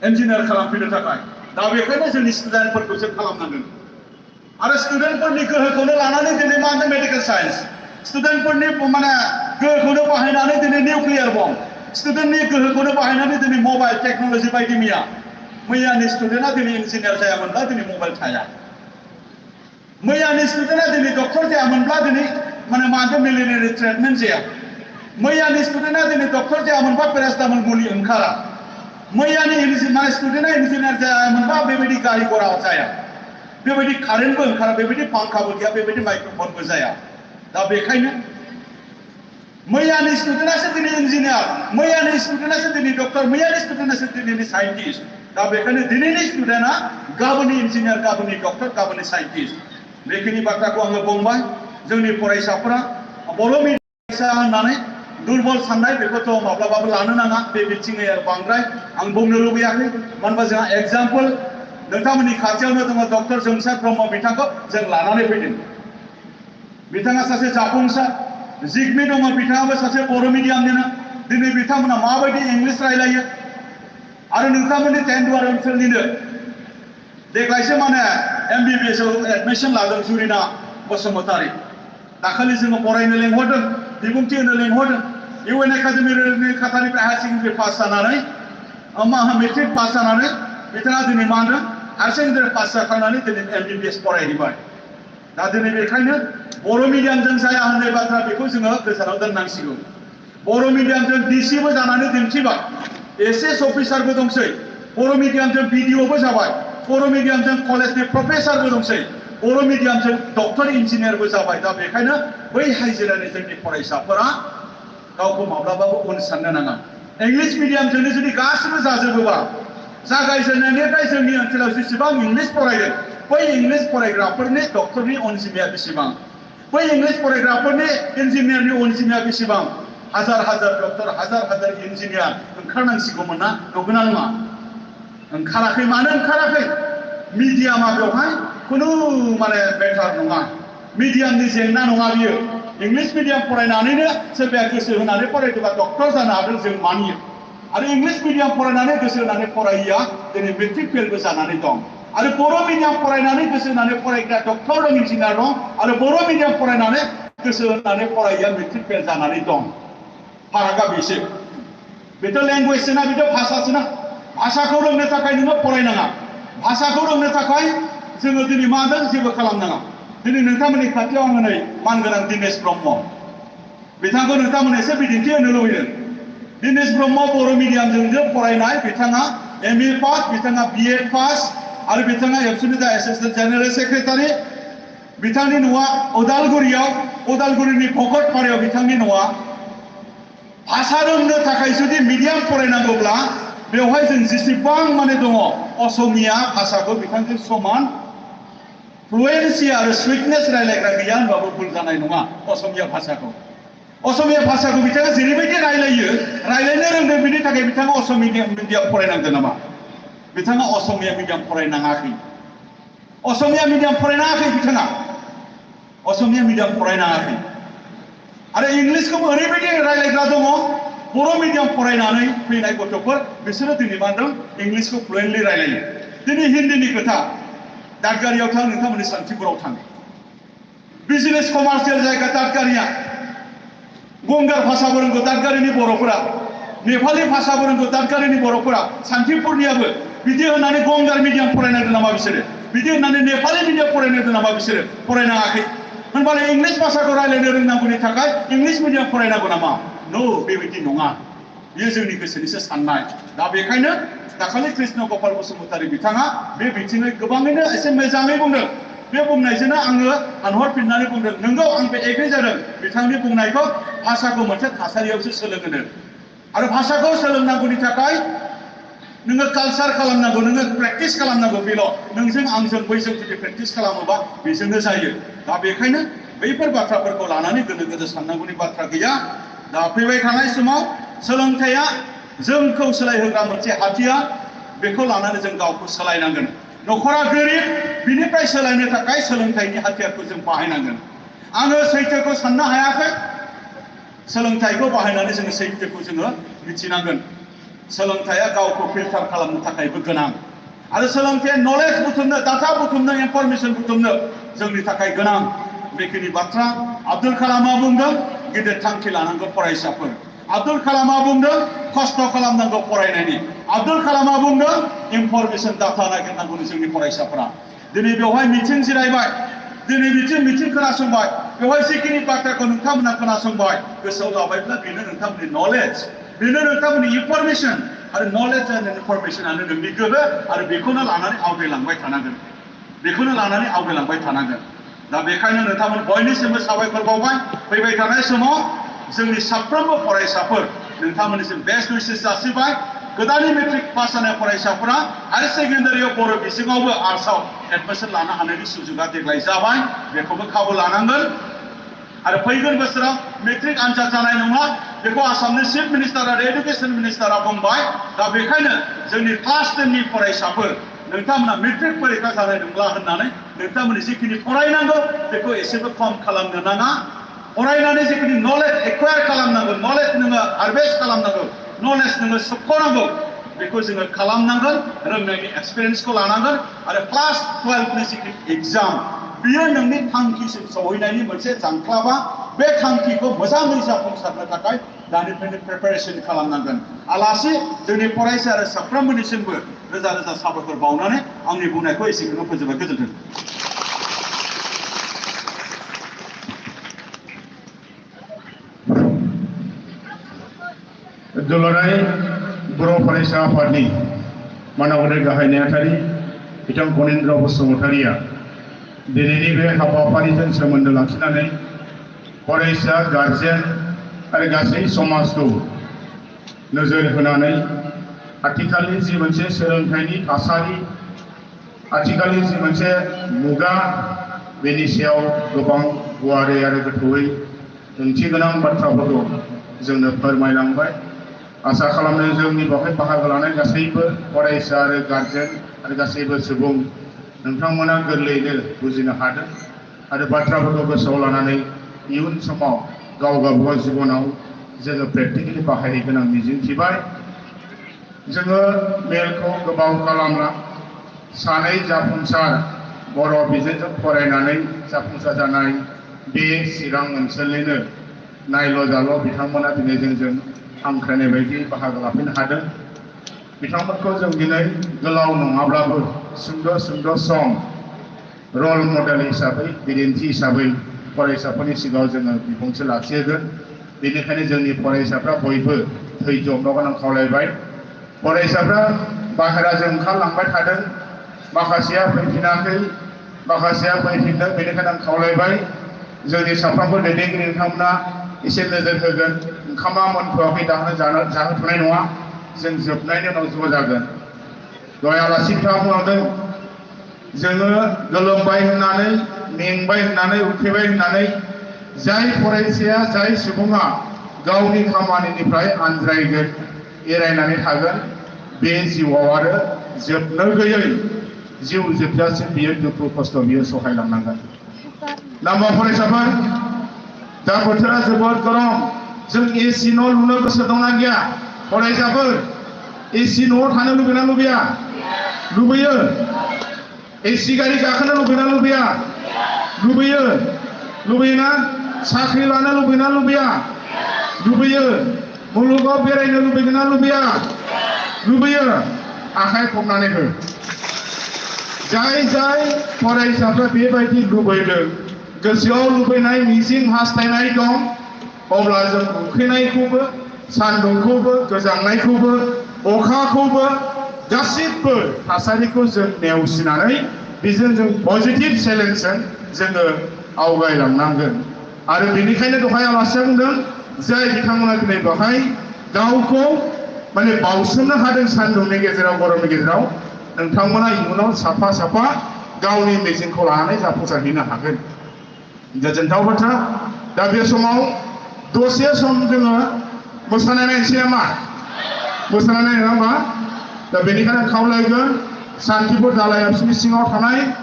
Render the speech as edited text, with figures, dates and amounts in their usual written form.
engineer खालामफैनो थाखाय दा बेखायनो जोंनि स्टुडेन्टफोरखौ जों खालामनांगोन आरो स्टुडेन्टफोरनि गोहोखौनो लानानै दिनै मा होनदों मेडिकेल साइन्स स्टुडेन्टफोरनि माने गोहोखौनो बाहायनानै दिनै निउक्लियार बम स्टुडेन्टनि गोहोखौनो बाहायनानै दिनै मबाइल टेक्न'लजि बायदि मैयानि स्टुडेन्टआ दिनै इन्जिनियार जायामोनब्ला दिनै मबाइल थाया मैयानि स्टुडेन्टआ दिनै डक्टर जायामोनब्ला दिनै माने मा होनदों मेलेरियानि ट्रिटमेन्ट जाया मैयानि स्टुडेन्टआ दिनै डक्टर जायामोनबा पेरासिटामल मुलि ओंखारा मैयानि माने स्टुडेन्टआ इन्जिनियार जायामोनबा बेबायदि गारि घोड़ा जाया बेबायदि कारेन्टबो ओंखारा बेबायदि फांखाबो गैया बेबायदि माइक्र'फनबो जाया दा बेखायनो मैयानि स्टुडेन्टआसो दिनै इन्जिनियार मैयानि स्टुडेन्टआसो दिनै डक्टर मैयानि स्टुडेन्टआसो दिनैनि साइन्टिस्ट दा बेखायनो दिनैनि स्टुडेन्टआ गाबोननि इन्जिनियार गाबोननि डक्टर गाबोननि साइन्टिस्ट बेखिनि बाथ्राखौ आङो बुंबाय जोंनि फरायसाफोरा बर' मिडियाम होननानै दुर्बल साननाय बेखौथ' माब्लाबाबो लानो नाङा बे बिथिङै आरो बांद्राय आं बुंनो लुबैयाखै मानो होनबा जोंहा एग्जाम्पल नोंथांमोननि खाथियावनो दङ डक्टर जोंसार ब्रह्म बिथांखौ जों लानानै फैदों बिथाङा सासे जाफुंसार जिगमि दङ बिथाङाबो सासे बर' मिडियामनिनो दिनै बिथांमोना माबायदि इंलिस रायलायो आरो नोंथांमोननि टेन्डुवार ओनसोलनिनो देग्लायसो माने MBBS आव एडमिसन लादों जुरिना बसुमतारी दाखालि जोङो फरायनो लेंहरदों बिबुंथि होनो लेंहरदों UN एकाडेमि खातानिफ्राय हायार सेकेन्डारि पास जानानै मेट्रिक पास जानानै बिथाङा दिनै मा होनदों हायार सेकेन्डारि पास जाखांनानै दिनै MBBS फरायहैबाय दा दिनै बेखायनो बर' मिडियामजों जाया होननाय बाथ्रा बेखौ जोङो गोजानाव दोननांसिगौ बर' मिडियामजों DCबो जानानै दिन्थिबाय SS अफिसारबो दंसै बर' मिडियामजों BDOबो जाबाय बर' मिडियामजों कलेजनि प्रफेसारबो दंसै बर' मिडियामजों डक्टर इन्जिनियारबो जाबाय दा बेखायनो बै हाइजिरानि जोंनि फरायसाफोरा गावखौ माब्लाबाबो उन साननो नाङा इंलिस मिडियामजोंनो जुदि गासिबो जाजोबोबा जागायजेननायनिफ्राय जोंनि ओनसोलाव जेसेबां इंलिस फरायदों बै इंलिस फरायग्राफोरनि डक्टरनि अनजिमाया बेसेबां बै इंलिस फरायग्राफोरनि इन्जिनियारनि अनजिमाया बेसेबां हाजार हाजार डक्टर हाजार हाजार इन्जिनियार ओंखारनांसिगौमोन ना नंगौना नङा ओंखाराखै मानो ओंखाराखै मिडियामा बेवहाय खुनु माने मेटार नङा मिडियामनि जेंना नङा बियो इंलिस मिडियाम फरायनानैनो सोरबाया गोसो होनानै फरायदोंबा डक्टर जानो हादों जों मानियो आरो इंलिस मिडियाम फरायनानै गोसो होनानै फरायिया दिनै मेट्रिक फेलबो जानानै दं आरो बर' मिडियाम फरायनानै गोसो होनानै फरायग्रा डक्टर दं इन्जिनियार दं आरो बर' मिडियाम फरायनानै गोसो होनानै फरायिया मेट्रिक फेल जानानै दं फारागा बेसो बेथ' लेंगुवेजसोना बेथ' भाषासोना भाषाखौ रोंनो थाखाय नोङो फरायनाङा भाषाखौ रोंनो थाखाय जोङो दिनै मा होनदों जेबो खालामनाङा दिनै नोंथांमोननि खाथियाव आङो नै मानगोनां दिनेश ब्रह्म बिथांखौ नोंथांमोन एसे बिदिन्थि होनो लुबैदों दिनेश ब्रह्म बर' मिडियामजों फरायनाय बिथाङा MA पास बिथाङा BA पास आरो बिथाङा एबसुनि एसिस्टेन्ट जेनेरेल सेक्रेटारि बिथांनि न'आ उदालगुरिनि भकतपारायाव बिथांनि न'आ भाषा रोंनो थाखाय जुदि मिडियाम फरायनांगौब्ला बेवहाय जों जेसेबां माने दङ असमिया भाषाखौ बिथांजों समान फ्लुएन्सि आरो स्विटनेस रायलायग्रा गैया होनबाबो भुल जानाय नङा असमिया भाषाखौ बिथाङा जेरैबायदि रायलायनो रोंदों बिनि थाखाय बिथाङा असमिया मिडियाम फरायनांगोन नामा बिथाङा असमिया मिडियाम फरायनाङाखै बिथाङा असमिया मिडियाम फरायनाङाखै आरो इंलिसखौबो ओरैबायदि रायलायग्रा दङ बर' मिडियाम फरायनानै फैनाय गथ'फोर बिसोरो दिनै मा होनदों इंलिसखौ फ्लुएन्टलि रायलायो दिनै हिन्दीनि खोथा दादगारियाव थां नोंथांमोननि सान्तिपुराव थां बिजनेस कमार्शियेल जायगा दादगारिया गंगार भाषाबो रोंगौ दादगारिनि बर'फोरा नेपालि भाषाबो रोंगौ दादगारिनि बर'फोरा सान्तिपुरनियाबो बिदि होननानै गंगार मिडियाम फरायनांगौ नामा बिसोरो बिदि होननानै नेपालि मिडियाम फरायनांगौ नामा बिसोरो फरायनाङाखै होनबालाय इंलिस भाषाखौ रायलायनो रोंनांगौनि थाखाय इंलिस मिडियाम फरायनांगौ नामा बेबायदि नङा बेयो जोंनि गोसोनिसो साननाय दा बेखायनो दाखालि कृष्ण गपाल बसुमतारी बिथाङा बे बिथिङै गोबाङैनो एसे मोजाङै बुंदों बे बुंनायजोंनो आङो हानहरफिननानै बुंदों नोंगौ आं बे एग्रि जादों बिथांनि बुंनायखौ भाषाखौ मोनसे थासारियावसो सोलोंहोनो आरो भाषाखौ सोलोंनांगौनि थाखाय नोङो कालचार खालामनांगौ नोङो प्रेक्टिस खालामनांगौ बेल' नोंजों आंजों बैजों जुदि प्रेक्टिस खालामोबा बेजोंनो जायो दा बेखायनो बैफोर बाथ्राफोरखौ लानानै गोनो गोनो साननांगौनि बाथ्रा गैया दा फैबाय थानाय समाव सोलोंथाइया जोंखौ सोलायहोग्रा मोनसे हाथियार बेखौ लानानै जों गावखौ सोलायनांगोन न'खरा गोरिब बिनिफ्राय सोलायनो थाखाय सोलोंथाइनि हाथियारखौ जों बाहायनांगोन आङो सैथोखौ साननो हायाखै सोलोंथाइखौ बाहायनानै जोङो सैथोखौ जोङो मिथिनांगोन सोलोंथाइया गावखौ फिल्टार खालामनो थाखायबो गोनां आरो सोलोंथाइया नलेज बुथुमनो डाटा बुथुमनो इनफरमेशन बुथुमनो जोंनि थाखाय गोनां बेखिनि बाथ्रा आब्दुल कालामआ बुंदों गिदिर थांखि लानांगौ फरायसाफोर आब्दुल कालामआ बुंदों खस्थ' खालामनांगौ फरायनायनि आब्दुल कालामआ बुंदों इनफरमेशन डाटा नागिरनांगौनि जोंनि फरायसाफोरा दिनै बेवहाय मिथिं जिरायबाय दिनै मिथिं खोनासंबाय बेवहाय जिखिनि बाथ्राखौ नोंथांमोना खोनासंबाय गोसोआव लाबायब्ला बेनो नोंथांमोननि नलेज बेनो नोंथांमोननि इनफरमेशन आरो नलेज आरो इनफरमेशनानो नोंनि गोहो आरो बेखौनो लानानै आवगायलांबाय थानांगोन बेखौनो लानानै आवगायलांबाय थानांगोन दा बेखायनो नोंथांमोन बयनिसिमबो साबायखर बावबाय फैबाय थानाय समाव जोंनि साफ्रोमबो फरायसाफोर नोंथांमोननिसिम बेस्ट उइसेस जासिबाय गोदानै मेट्रिक पास जानाय फरायसाफोरा हायार सेकेन्डारियाव बर' बिजोङावबो आर्ट्सआव एडमिसन लानो हानायनि सुजुगा देग्लाय जाबाय बेखौबो खाबु लानांगोन आरो फैगोन बोसोराव मेट्रिक आनजाद जानाय नङा बेखौ आसामनि चिफ मिनिस्टार आरो एडुकेशन मिनिस्टारा बुंबाय दा बेखायनो जोंनि क्लास 10 नि फरायसाफोर नोंथांमोना मेट्रिक परीक्षा जानाय नंला होननानै नोंथांमोननि जिखिनि फरायनांगौ बेखौ एसेबो खम खालामनो नाङा फरायनानै जिखिनि नलेज एक्वायार खालामनांगौ नलेज नोङो हारभेस्ट खालामनांगौ नलेज नोङो सोबख'नांगौ बेखौ जोङो खालामनांगोन रोंनायनि एक्सपिरियेन्सखौ लानांगोन आरो क्लास 12 नि जिखिनि एग्जाम बियो नोंनि थांखिसिम सहैनायनि मोनसे जांख्लाबा बे थांखिखौ मोजाङै जाफुंसारनो थाखाय दानिफ्रायनो प्रिपेरेसन खालामनांगोन आलासि जोंनि फरायसा आरो साफ्रोमबोनिसिमबो रोजा रोजा साबायखर बावनानै आंनि बुंनायखौ एसेखौनो फोजोबबाय गोजोन्थों दुलाराय बर' फरायसा आफादनि मानावगुरि गाहाय नेहाथारि बिथां गनेन्द्र बसुमतारिया दिनैनि बे हाबाफारिजों सोमोन्दो लाखिनानै फरायसा गार्जेन आरो गासै समाजखौ नोजोर होनानै आथिखालनि जि मोनसे सोलोंथाइनि थासारि आथिखालनि जि मोनसे मुगा बेनि सायाव गोबां गुवारै आरो गोथौयै ओंथिगोनां बाथ्राफोरखौ जोंनो फोरमायलांबाय आसा खालामो जोंनि बेवहाय बाहागो लानाय गासैबो फरायसा आरो गार्जेन आरो गासैबो सुबुं नोंथांमोना गोरलैयैनो बुजिनो हादों आरो बाथ्राफोरखौ गोसोआव लानानै इयुन समाव गाव गावबागाव जिबनाव जोङो प्रेक्टिकेलि बाहायगोन आं मिजिंथिबाय जोङो मेलखौ गोबाव खालामला सानै जाफुंसार बर' बिजोंजों फरायनानै जाफुंसार जानाय बे चिरां ओनसोलनिनो नायल' जाल' बिथांमोना दिनै जोंजों हांख्रायनाय बायदि बाहागो लाफैनो हादों बिथांमोनखौ जों दिनै गोलाव नङाब्लाबो सुंद' सम रल मडेल हिसाबै बिदिन्थि हिसाबै फरायसाफोरनि सिगाङाव जोङो बिबुंथि लाखिहोगोन बेनिखायनो जोंनि फरायसाफ्रा बयबो धैर्यनो गोनां खावलायबाय फरायसाफ्रा बाहेराजों ओंखारलांबाय थादों माखासेया फैफिनाखै माखासेया फैफिनदों बेनिखायनो आं खावलायबाय जोंनि साफ्रोमबो दैदेनगिरि नोंथांमोना एसे नोजोर होगोन ओंखामा मोनथ'वाखै जाहोथ'नाय नङा जों जोबनायनि उनाव ज' जागोन दहाय आलासिफ्रा बुंलांदों जोङो गोलोमबाय होननानै मेंबाय होननानै उखैबाय होननानै जाय फरायसाया जाय सुबुङा गावनि खामानिनिफ्राय आनज्रायगोन एरायनानै थागोन बे जिउआव आरो जोबनो गैयै जिउ जोबजासिम बियो दुखु खस्थ' बियो सहायलांनांगोन नामा फरायसाफोर दा बोथोरा जोबोद गरम जों एसि न' लुनो गोसो दंना गैया फरायसाफोर एसि न'आव थानो लुबैना लुबैया लुबैयो एसि गारि गाखोनो लुबैना लुबैया लुबैयो लुबैयोना साख्रि लानो लुबैना लुबैया लुबैयो मुलुगाव बेरायनो लुबैगोना लुबैया लुबैयो आखाइ खबनानै हो जाय जाय फरायसाफ्रा बेबायदि लुबैदों गोसोआव लुबैनाय मिजिं हास्थायनाय दं अब्ला जों उखैनायखौबो सान्दुंखौबो गोजांनायखौबो अखाखौबो गासिबो थासारिखौ जों नेवसिनानै बेजों जों पजिटिभ चेलेन्जजों जोङो आवगायलांनांगोन आरो बेनिखायनो दहाय आलासिया बुंदों जाय बिथांमोना दिनै बेवहाय गावखौ माने बावसोमनो हादों सान्दुंनि गेजेराव गरमनि गेजेराव नोंथांमोना इयुनाव साफा साफा गावनि मिजिंखौ लानानै जाफुंसारहैनो हागोन गोजोनथाव बाथ्रा दा बे समाव दसे सम जोङो मोसानाय नायनोसै नामा मोसानाय नायनो नामा दा बेनिखायनो खावलायगोन सान्तिपुर दालाय अफिसनि सिङाव थानाय